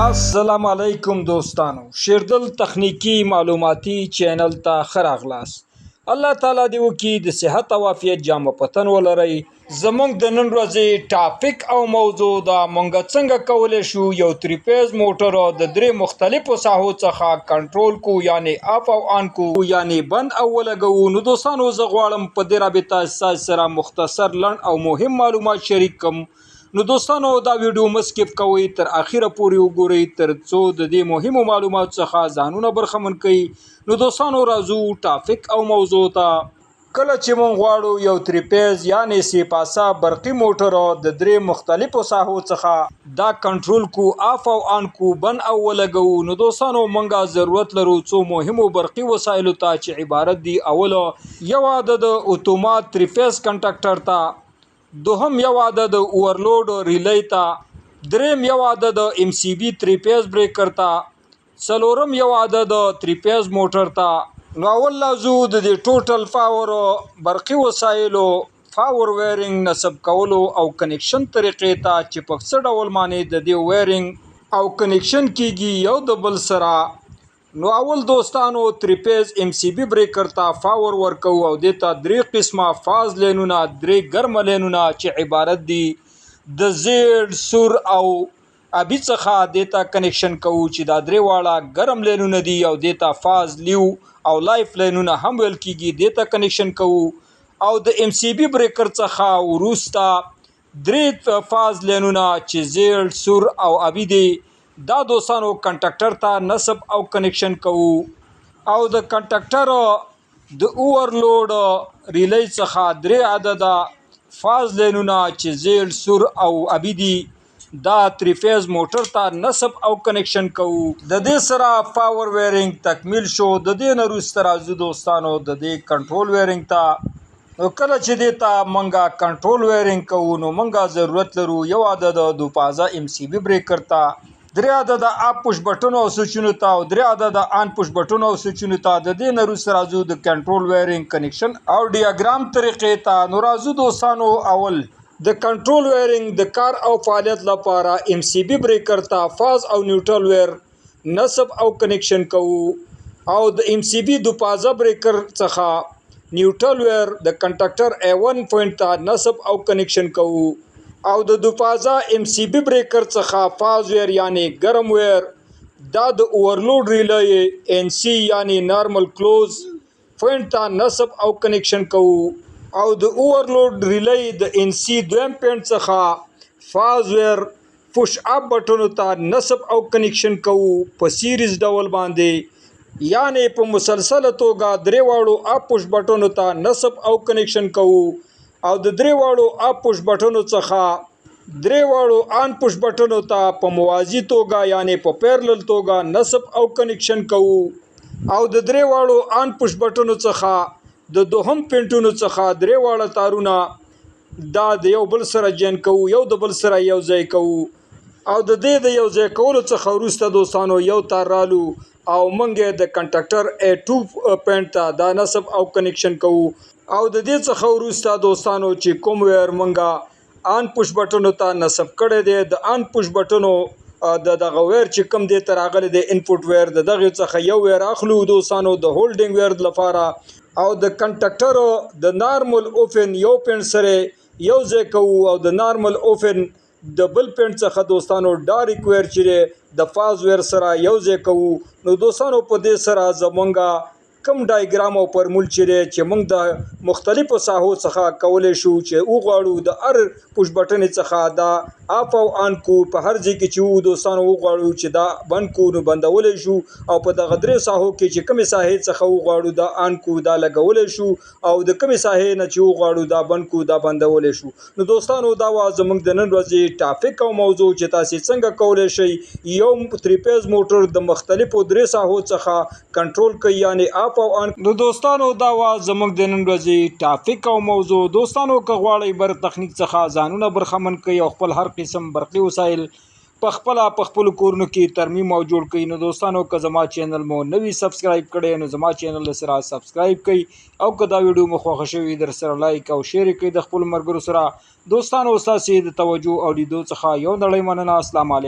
السلام علیکم دوستانو، شیردل تخنیکی معلوماتي چینل ته ښه راغلاست. الله تعالی دې وکړي د صحت او عافیت جامه په تن ولرئ. زمونږ د نن ورځې ټاپک او موضوع دا، مونږ څنګه کولی شو یو تری فیز موټر د درې مختلفو ساحو څخه کنټرول کو، یعنی آف او آن کو، یعنی بند او ولګوو. نو دوستانو، زه غواړم په دې رابطه ستاسو سره مختصر، لنډ او مهم معلومات شریک کم. نو دوستانو، دا ویډیو مه سکیپ کوئ، تر اخیره پورې وګورئ تر څو د دې مهمو معلوماتو څخه ځانونه برخمن کړئ. نو دوستانو، راځو ټاپک او موضوع ته. کله چې مونږ غواړو یو تری فیز یعنی سه فازه برقي موټر د درې مختلفو ساحو څخه دا کنټرول کو، آف او آن کو، بند او ولګوو، نو دوستانو، مونږه ضرورت لرو څو مهمو برقي وسایلو ته چې عبارت دي: اول یو عدد اتومات تری فیز کنټکټر ته، دوهم یو عدد اوورلوډ ریلی ته، دریم یو عدد ام سی بی تری فیز بریکر ته، څلورم یو عدد تری فیز موټر ته. نو اول راځو د دې ټوټل پاور برقي وسایلو پاور ویرینګ نصب کولو او کنیکشن طریقې ته چې په څه ډول باندې د دې ویرینګ او کنیکشن کیږي یو د بل سره. نو اول دوستانو، تری فیز ام سی بی بریکر ته پاور ورکو او دې ته درې قسمه فاز لینونه، درې ګرمه لینونه چې عبارت دي د زیړ، سور او ابي څخه، دې ته کنیکشن کوو چې دا درې واړه ګرم لینونه دي او دې ته فاز لیو او لایف لینونه هم ویل کیږي، دې ته کنیکشن کوو. او د ام سی بی بریکر څخه وروسته درې فاز لینونه چې زیړ، سور او ابي دي، دا دوستانو کنټکټر ته نصب او کنیکشن کوو. او د کنټکټر د اوورلوډ ریلی څخه درې عدده فاز لینونه چې زیړ، سور او ابي دي، دا تری فیز موټر ته نصب او کنیکشن کوو. د دې سره پاور ویرینګ تکمیل شو. د دې نه وروسته راځو دوستانو د دې کنټرول ویرینګ ته. نو کله چې دې ته مونږه کنټرول ویرینګ کوو، نو مونږه ضرورت لرو یو عدد دو فازه ام سی بی بریکر ته، درې عدد اپ پوش بټنو او سویچونو ته او درې عدد آن پوش بټنو او سویچونو ته. د دې نه وروسته راځو د کنټرول ویرینګ کنیکشن او ډیاګرام طریقې ته. نو راځو دوستانو، اول د کنټرول ویرینګ د کار او فعالیت لپاره ام سی بی بریکر ته فاز او نیوټرل ویر نصب او کنیکشن کوو. او د ام سی بی دو فازه بریکر څخه نیوټرل ویر د کنټکټر ای 1 پوینټ ته نصب او کنیکشن کوو. او د دو فازه ام سی بی بریکر څخه فاز ویر یعنی ګرم ویر دا د اوورلوډ ریلی ان سی یعنی نارمل کلوز پوینټ ته نصب او کنیکشن کوو. او د اوورلوډ ریلی د ان سی دویم پوینټ څخه فاز ویر پوش اپ بټنو ته نصب او کنیکشن کوو په سیریز ډول باندې، یعنی په مسلسله توګه درې واړو اپ پوش بټنو ته نصب او کنیکشن کوو. او د درې واړو اپ پوش بټنو څخه درې واړو آن پوش بټنو ته په موازي توګه یعنی په پیرلل توګه نصب او کنیکشن کوو. او د درې واړو آن پوش بټنو څخه د دوهم پینټونو څخه درې واړه تارونه دا د یو بل سره جوین کوو، یو د بل سره یو ځای کوو. او د دې د یو ځای کولو څخه وروسته دوستانو، یو تار رالو او مونږ د کنټکټر ای 2 پینټ ته دا نصب او کنیکشن کوو. او د دې څخه وروسته دوستانو، چې کوم ویر مونږه آن پوش بټنو ته نصب کړی دی، د آن پوش بټنو د دغه ویر چې کوم دی ته راغلی دی انپوټ ویر، د دغه څخه یو ویر اخلو دوستانو د هولډینګ ویر لپاره او د کنټکټر د نارمل اوفن یو پینټ سره یو ځای کوو. او د نارمل اوفن د بل پینټ څخه دوستانو ډایرک ویر چې د فاز ویر سره یو ځای کوو. نو دوستانو، په دې سره زمونږه کوم ډایګرام او فرمول چې دی چې موږ د مختلفو ساحو څخه کولی شو چې وغواړو د هر پوش بټنې څخه دا آف او آن کو، په هر ځای کې چې وو دوستانو وغواړو چې دا بند کو، نو بندولی شو. او په دغه درې ساحو کې چې کومې ساحې څخه وغواړو دا آن کو، دا لګولی شو، او د کومې ساحې نه چې وغواړو دا بند کو، دا بندولی شو. نو دوستانو، دا وه زموږ د نن ورځې ټاپک او موضوع چې تاسې څنګه کولی شئ یو تری فیز موټر د مختلفو درې ساحو څخه کنټرول کړئ، یعنی آف او آن. نو دوستانو، دا وه زموږ د نن ورځې ټاپک او موضوع. دوستانو، که غواړئ برق تخنیک څخه ځانونه برخمن کړئ او خپل هر قسم برقي وسایل په خپله په خپلو کورونو کې ترمیم او جوړ کړئ، نو دوستانو، که زما چینل مو نه وي سبسکرایب کړی، نو زما چینل سره سبسکرایب کړئ. او که دا ویډیو مو خوښه شوي، در سره لایک او شیر کړئ د خپلو ملګرو سره. دوستانو، ستاسې د توجه او لیدو څخه یو نړۍ مننه. السلام علیکم.